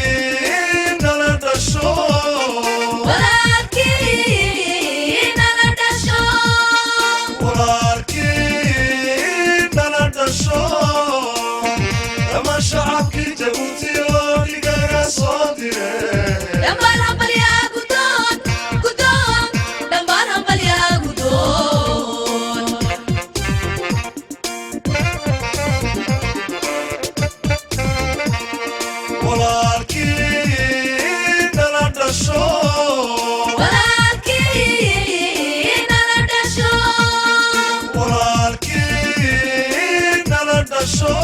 Walaalkii nala dhasho. Walaalkii nala dhasho. Walaalkii nala dhasho, dhammaan shacabkii Jabuuti oo dhigaga soo dire. Dhammaan hambalyaa gudoon, gudoon, dhammaan hambalyaa gudoon. Walaalkii nala dhasho. Walaalkii nala dhasho. Walaalkii nala dhasho,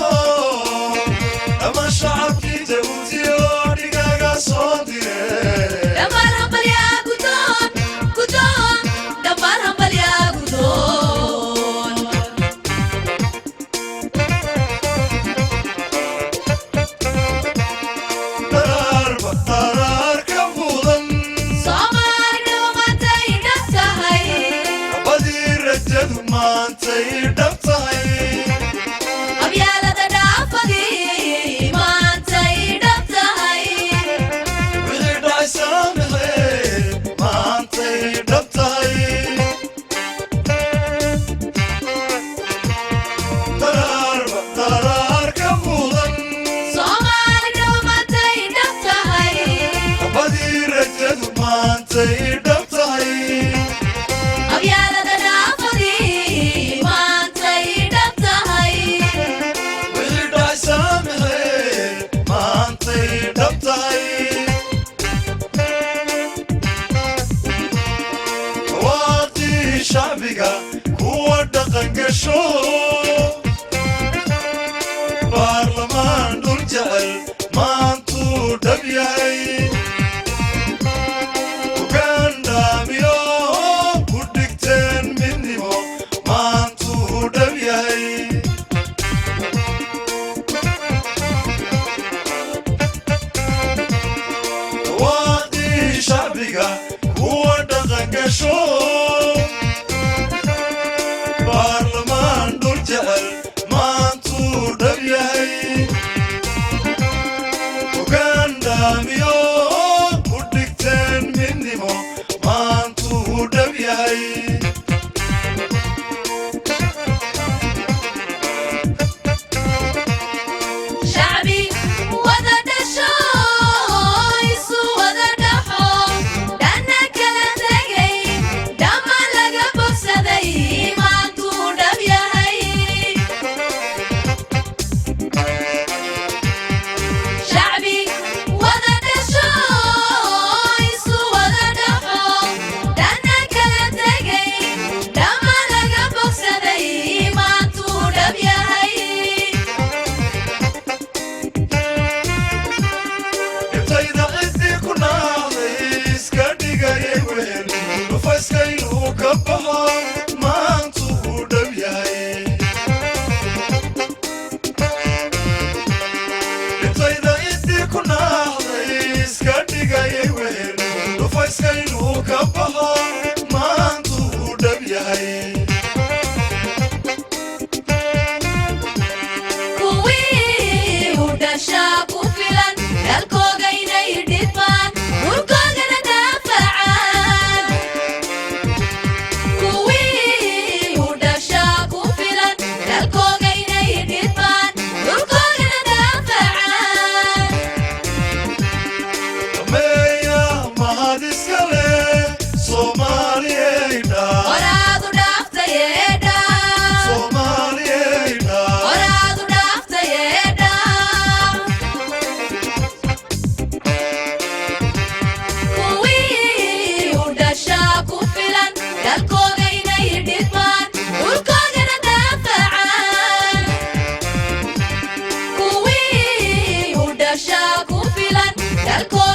dhammaan shacabkii Jabuuti oo dhigaga soo dire. Dhammaan hambalyaa gudoon, gudoon, dhammaan hambalyaa gudoon. Daraarba daraar ka mudan. Soomaali maantay dhab tahay. Badii rajadu maantay dhab tahay. Qabyaalada dhaafadii maantay dhab tahay. Wixii dhacay saamaxee, maantay dhab tahay. Daraarba daraar ka mudan. Soomaali maantay dhab tahay. Badii rajadu maantay dhab tahay. Qabyaalada dhaafadii maantay dhab tahay. Wixii dhacay saamaxee, maantay dhab tahay. Waaqii shacbiga kuwa dhaqan gasho, baarlamaan dhul jecel maantuu dhab yahay. Ugandhaamiyo ku dhigteen midnimo maantuu dhab yahay. Waaqii shacbiga kuwa dhaqan gasho, baarlamaan dhul jecel maantuu dhab yahay. Ugandhaamiyo ku dhigteen midnimo maantuu dhab yahay. Shacbi wada dhasho, isu wada dhaxo, dhanna kala tegay, dhammaan laga bogsaday, maantuu dhab yahay. Shacbi wada dhasho, isu wada dhaxo, dhanna kala tegay, dhammaan laga bogsaday, maantuu dhab yahay. Intayda ciddii ku naacday iska dhigayay wehel, dhufayska inuu ka baxo maantuu dhab yahay. Intayda ciddii ku naacday iska dhigayay wehel, dhufayska inuu ka baxo maantuu dhab yahay. Kuwii u dhashaa ku filan dalkooga inay dhidmaan, dhulkoogana daafacaan. Kuwii u dhashaa ku filan dalkooga inay dhidmaan, dhulkoogana daafacaan. Meeya mahad iska leh Soomaaliyeydha. Horaadu dhaaftayeedha. Soomaaliyeydha. Horaadu dhaaftayeedha. Kuwii u dhashaa ku filan dalkooga inay dhidmaan, dhulkoogana daafacaan. Kuwii u dhashaa ku filan dalkooga.